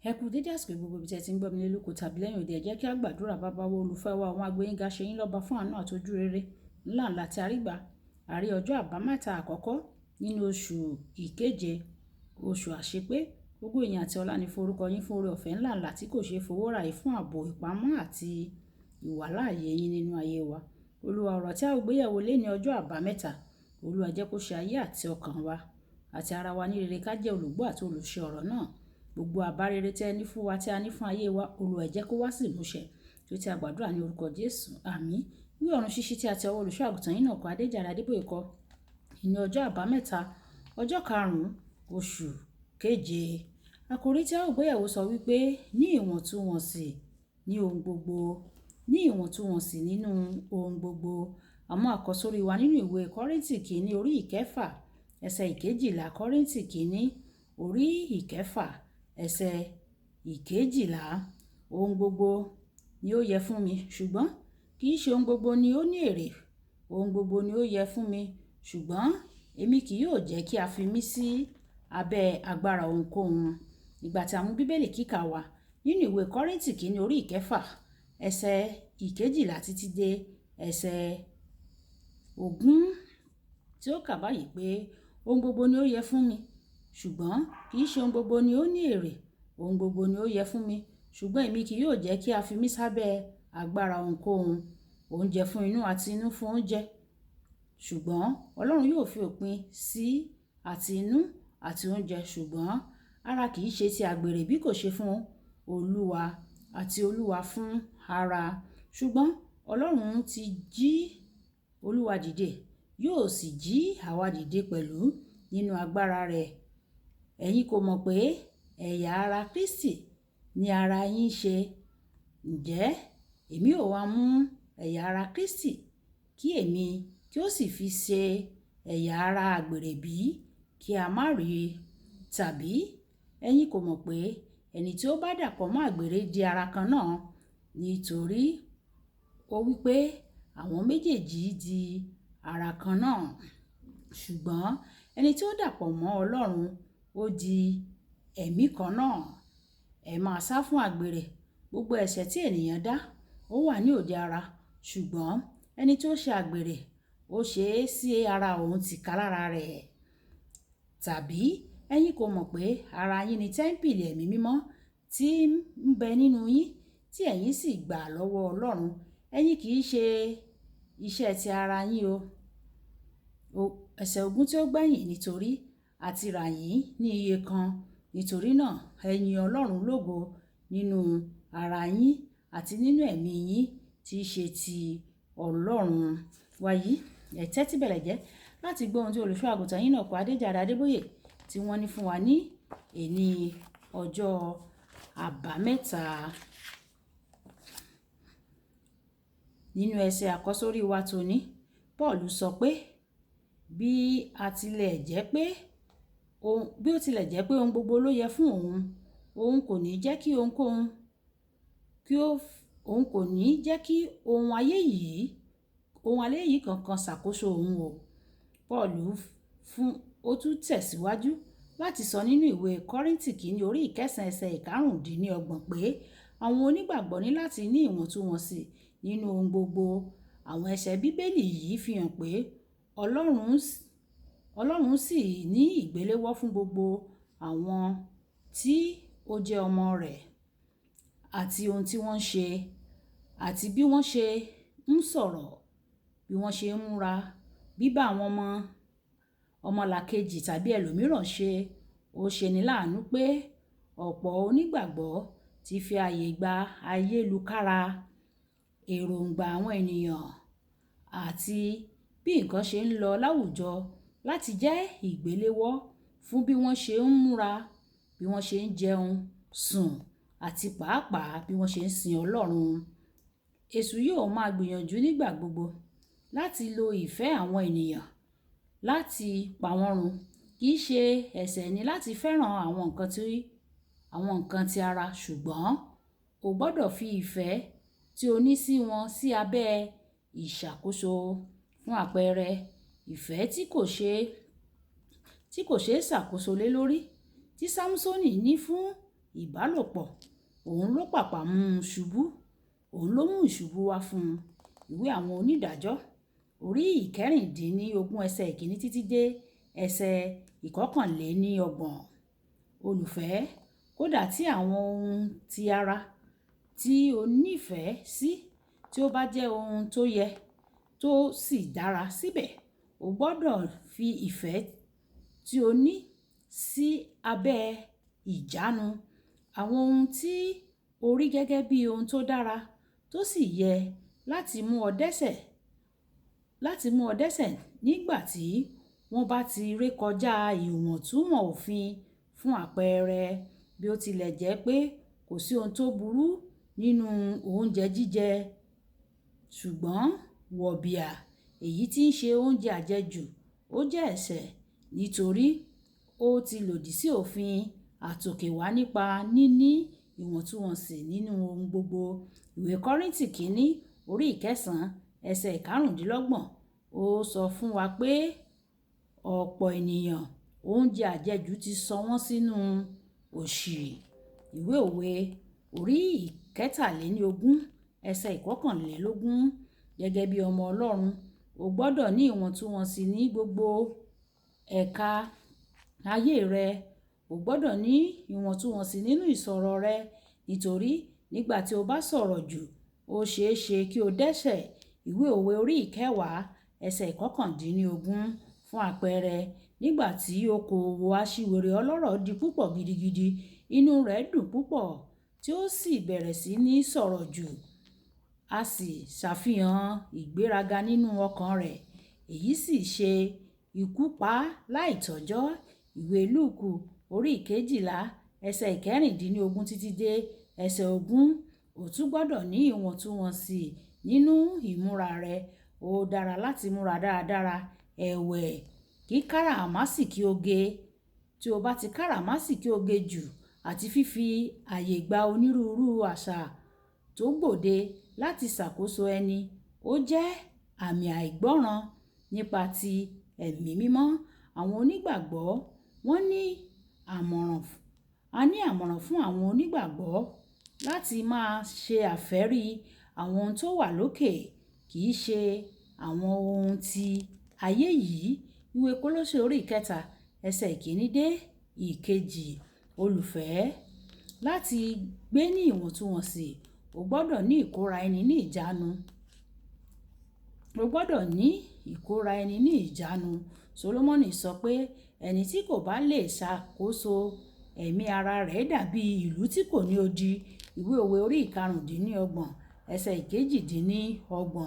Ẹ kú dédé àsìkò gbogbo ibi tí ẹ ti ń gbọ́ mi nílé lóko tàbí lẹ́yìn odi. Ẹ jẹ́ kí a gbàdúrà. Bàbá wa, olùfẹ́ wa, àwọn agbẹ́yìnga ṣe yín lọ́ba fún àánú àti ojú rere ńlá ńlá tí a rí gbà. A rí ọjọ́ àbámẹ́ta àkọ́kọ́ nínú oṣù ìkeje, oṣù àṣepé. Gbogbo ìyìn àti ọlá ni fún orúkọ yín fún oore ọ̀fẹ́ ńlá ńlá tí kò ṣe é fowó rà yìí fún ààbò, ìpamọ́ àti ìwàláàyè yín nínú ayé wa. Olúwa, ọ̀rọ̀ tí a ó gbé yẹ̀wò lé ní ọjọ́ àbámẹ́ta, Olúwa jẹ́ kó ṣe ayé àti ọkàn wa àti ara wa ní rere, ká jẹ́ olùgbọ́ àti olùṣe ọ̀rọ̀ náà. Gbogbo àbá rere tí ẹ ní fún wa, tí a ní fún ayé wa, Olúwa jẹ́ kó wá sí ìmúṣẹ. Tí ó ti a gbàdúrà ní orúkọ Jésù. Àmín. Wí ọ̀run ṣíṣí tí a ti ọwọ́ olùṣọ́ àgùntàn yín náà kọ, Adéjàre Adébóyè kọ. Ní ọjọ́ àbámẹ́ta, ọjọ́ karùn-ún, oṣù keje. Àkòrí tí a ó gbé yẹ̀wò sọ wípé ní ìwọ̀ntúnwọ̀nsì ní ohun gbogbo. Ní ìwọ̀ntúnwọ̀nsì nínú ohun gbogbo. Àmọ́ àkọ́sórí wa nínú ìwé Kọ́ríńtì kìíní orí ìkẹfà, ẹsẹ̀ ìkejìlá. Kọ́ríńtì kìíní orí ìkẹfà, ẹsẹ̀ ìkejìlá. Ohun gbogbo ni ó yẹ fún mi, ṣùgbọ́n kì í ṣe ohun gbogbo ni ó ní èrè. Ohun gbogbo ni ó yẹ fún mi, ṣùgbọ́n èmi kì yóò jẹ́ kí a fi mí sí abẹ́ agbára ohunkóhun. Ìgbà tí a mú Bíbélì kíkà wá nínú ìwé Kọ́ríńtì kìíní orí ìkẹfà, ẹsẹ̀ ìkejìlá títí dé ẹsẹ̀ 20, tí ó kà báyìí pé ohun gbogbo ni ó yẹ fún mi, ṣùgbọ́n kì í ṣe ohun gbogbo ni ó ní èrè. Ohun gbogbo ni ó yẹ fún mi, ṣùgbọ́n èmi kì yóò jẹ́ kí a fi mí sábẹ́ agbára ohunkóhun. Oúnjẹ fún inú àti inú fún oúnjẹ, ṣùgbọ́n Ọlọ́run yóò fi òpin sí àti inú àti oúnjẹ. Ṣùgbọ́n ara kì í ṣe ti àgbèrè bí kò ṣe fún Olúwa, àti Olúwa fún ara. Ṣùgbọ́n Ọlọ́run ti jí Olúwa dìde, yóò sì jí àwa dìde pẹ̀lú nínú agbára rẹ̀. Ẹ̀yin kò mọ̀ pé ẹ̀yà ara Kristi ni ara yín ṣe. Ǹjẹ́ èmi ò wá mú ẹ̀yà ara Kristi kí èmi kí ó sì fi ṣe ẹ̀yà ara àgbèrè bí? Kí a má rí i. Tàbí ẹ̀yin kò mọ̀ pé ẹni tí ó bá dàpọ̀ mọ́ àgbèrè di ara kan náà, nítorí ó wí pé àwọn méjèèjì di ara kan náà. Ṣùgbọ́n ẹni tí ó dàpọ̀ mọ́ Ọlọ́run, ó di ẹ̀mí kan náà. Ẹ máa sá fún àgbèrè. Gbogbo ẹ̀ṣẹ̀ tí ènìyàn dá, ó wà ní òde ara, ṣùgbọ́n ẹni tí ó ṣe àgbèrè, ó ṣe é sí ara òun tìkálára rẹ̀. Tàbí ẹ̀yin kò mọ̀ pé ara yín ni tẹ́ḿpìlì ẹ̀mí mímọ́ tí ń bẹ nínú yín, tí ẹ̀yin sì gbà lọ́wọ́ Ọlọ́run. Ẹ̀yin kì í ṣe iṣẹ́ ti ara yín o. Ẹsẹ̀ 20 tí ó gbẹ̀yìn, nítorí a ti rà yín ní iye kan. Nítorí náà, ẹ yin Ọlọ́run lógo nínú ara yín àti nínú ẹ̀mí yín tí í ṣe ti Ọlọ́run. Wàyí, ẹ tẹ́tí bẹ̀lẹ̀ jẹ́ láti gbọ́ ohun tí olùṣọ́ àgùntàn yín náà kọ, Adéjàre Adébóyè, tí wọ́n ní fún wa ní èní ọjọ́ àbámẹ́ta. Nínú ẹsẹ̀ àkọ́sórí wa tòní, Paul sọ pé bí a tilẹ̀ jẹ́ pé ohun, bí ó tilẹ̀ jẹ́ pé ohun gbogbo ló yẹ fún òun, òun kò ní jẹ́ kí ohunkóhun kí ó, òun kò ní jẹ́ kí ohun ayé yìí kankan ṣàkóso òun o. Paul fún, ó tún tẹ̀síwájú láti sọ nínú ìwé Kọ́ríńtì kìíní orí ìkẹsàn-án ẹsẹ̀ ìkarùndínlọ́gbọ̀n pé àwọn onígbàgbọ́ ní láti ní ìwọ̀ntúnwọ̀nsì nínú ohun gbogbo. Àwọn ẹsẹ̀ Bíbélì yìí fi hàn pé Ọlọ́run sì ní ìgbéléwọ́ fún gbogbo àwọn tí ó jẹ́ ọmọ rẹ̀ àti ohun tí wọ́n ń ṣe àti bí wọ́n ṣe ń sọ̀rọ̀, bí wọ́n ṣe ń múra, bíbá àwọn ọmọlàkejì tàbí ẹlòmíràn ṣe. Ó ṣe ní láàánú pé ọ̀pọ̀ onígbàgbọ́ ti fi ààyè gba ayélukára, èròǹgbà àwọn ènìyàn àti bí nǹkan ṣe ń lọ láwùjọ láti jẹ́ ìgbéléwọ́ fún bí wọ́n ṣe ń múra, bí wọ́n ṣe ń jẹun, sùn àti pàápàá bí wọ́n ṣe ń sin Ọlọ́run. Èṣù yóò máa gbìyànjú nígbà gbogbo láti lo ìfẹ́ àwọn ènìyàn láti pa wọ́n run. Kì í ṣe ẹ̀ṣẹ̀ ni láti fẹ́ràn àwọn nǹkan tí ara, ṣùgbọ́n o gbọdọ̀ fi ìfẹ́ tí o ní sí wọn sí abẹ́ ìṣàkóso. Fún àpẹẹrẹ, ìfẹ́ tí kò ṣe é ṣàkóso lé lórí tí Sámúsọ́nì ní fún ìbálòpọ̀, òun ló pàpà mú un ṣubú, òun ló mú ìṣubú wá fún un. Ìwé àwọn onídàájọ́ orí 16 ẹsẹ̀ 1 títí dé ẹsẹ̀ 31. Olùfẹ́, kódà tí àwọn ohun ti ara tí o nífẹ̀ẹ́ sí tí ó bá jẹ́ ohun tó yẹ tó sì dára síbẹ̀, o gbọdọ̀ fi ìfẹ́ tí o ní sí abẹ́ ìjánu. Àwọn ohun tí o rí gẹ́gẹ́ bí ohun tó dára tó sì yẹ láti mú ọ dẹ́ṣẹ̀, láti mú ọ dẹ́ṣẹ̀ nígbà tí wọ́n bá ti rékọjá ìwọ̀ntúnwọ̀n òfin. Fún àpẹẹrẹ, bí ó tilẹ̀ jẹ́ pé kò sí ohun tó burú nínú oúnjẹ jíjẹ, ṣùgbọ́n wọ̀bìà, èyí tí ń ṣe oúnjẹ àjẹjù, ó jẹ́ ẹ̀ṣẹ̀ nítorí ó ti lòdì sí òfin àtòkèwá nípa níní ìwọ̀ntúnwọ̀nsì nínú ohun gbogbo. Ìwé Kọ́ríńtì kìíní orí 9 ẹsẹ̀ 25 ó sọ fún wa pé ọ̀pọ̀ ènìyàn oúnjẹ àjẹjù ti sọ wọ́n sínú òṣì. Ìwé òwe orí 23 ẹsẹ̀ 21. Gẹ́gẹ́ bí ọmọ Ọlọ́run, o gbọdọ̀ ní ìwọ̀ntúnwọ̀nsì ní gbogbo ẹ̀ka ayé rẹ. O gbọdọ̀ ní ìwọ̀ntúnwọ̀nsì nínú ìsọ̀rọ̀ rẹ, nítorí nígbà tí o bá sọ̀rọ̀ jù, ó ṣe é ṣe kí o dẹ́ṣẹ̀. Ìwé òwe orí 10 ẹsẹ̀ 19. Fún àpẹẹrẹ, nígbà tí okòwò aṣiwèrè ọlọ́rọ̀ di púpọ̀ gidigidi, inú rẹ̀ dùn púpọ̀ tí ó sì bẹ̀rẹ̀ sí ní sọ̀rọ̀ jù. A sì ṣàfihàn ìgbéraga nínú ọkàn rẹ̀, èyí sì ṣe ikú pa láìtọ́jọ́. Ìwé Lúùkù orí 12 ẹsẹ̀ 16 títí dé ẹsẹ̀ 20. O tún gbọdọ̀ ní ìwọ̀ntúnwọ̀nsì nínú ìmúra rẹ. Ó dára láti múra dáradára. Ẹ̀wẹ̀, kí káràmásìkí oge. Tí o bá ti káràmásìkí oge jù àti fífi ààyè gba onírúurú àṣà tó gbòde láti ṣàkóso ẹni, ó jẹ́ àmì àìgbọ́ràn nípa ti ẹ̀mí mímọ́. Àwọn onígbàgbọ́ wọ́n ní àmọ̀ràn, a ní àmọ̀ràn fún àwọn onígbàgbọ́ láti máa ṣe àfẹ́rí àwọn ohun tó wà lókè, kì í ṣe àwọn ohun ti ayé yìí. Ìwé Kólósè orí 3 ẹsẹ̀ 1 dé 2. Olùfẹ́, láti gbé ní ìwọ̀ntúnwọ̀nsì, o gbọdọ̀ ní ìkóra ẹni ní ìjánu. O gbọdọ̀ ní ìkóra ẹni ní ìjánu. Solomoni sọ pé ẹni tí kò bá lè ṣàkóso ẹ̀mí ara rẹ̀ dàbí ìlú tí kò ní odi. Ìwé òwe orí 25 ẹsẹ̀ 28.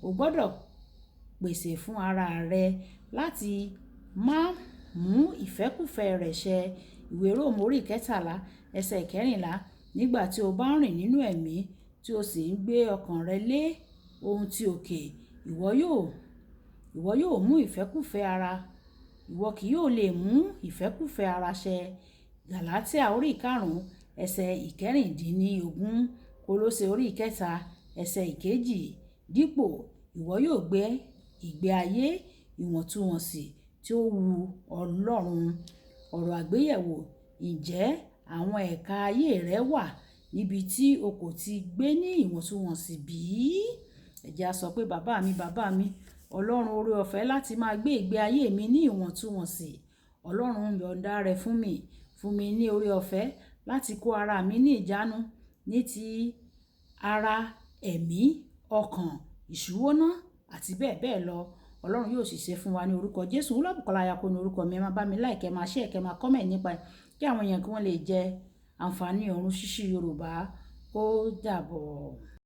O gbọdọ̀ pèsè fún ara rẹ láti má mú ìfẹ́kúfẹ̀ẹ́ rẹ ṣẹ. Ìwé Róòmù orí 13 ẹsẹ̀ 14. Nígbà tí o bá ń rìn nínú ẹ̀mí tí o sì ń gbé ọkàn rẹ lé ohun tí òkè, ìwọ yóò mú ìfẹ́kúfẹ̀ẹ́ ara, ìwọ kì yóò lè mú ìfẹ́kúfẹ̀ẹ́ ara ṣẹ. Gàlátíà orí 5 ẹsẹ̀ 16. Kólósè orí 3 ẹsẹ̀ 2. Dípò, ìwọ yóò gbé ìgbé ayé ìwọ̀ntúnwọ̀nsì tí ó wu Ọlọ́run. Ọ̀rọ̀ àgbéyẹ̀wò. Ǹjẹ́ àwọn ẹ̀ka ayé rẹ wà níbi tí o kò ti gbé ní ìwọ̀ntúnwọ̀nsì bí? Ẹ jẹ́ a sọ pé bàbá mi, bàbá mi, Ọlọ́run oore ọ̀fẹ́ láti máa gbé ìgbé ayé mi ní ìwọ̀ntúnwọ̀nsì. Ọlọ́run yọ̀nda rẹ̀ fún mi, fún mi ní oore ọ̀fẹ́ láti kó ara mi ní ìjánu ní ti ara, ẹ̀mí, ọkàn, ìṣúwọ́ná àti bẹ́ẹ̀ bẹ́ẹ̀ lọ. Ọlọ́run yóò sì ṣe fún wa ní orúkọ Jésù. Olúwabùkọ́lá Ayako ní orúkọ mi. Ẹ máa bá mi like, ẹ máa share, kẹ máa comment nípa ẹ̀ kí àwọn èèyàn kí wọ́n lè jẹ àǹfààní ọ̀run ṣíṣí Yorùbá. Ó dàbọ̀.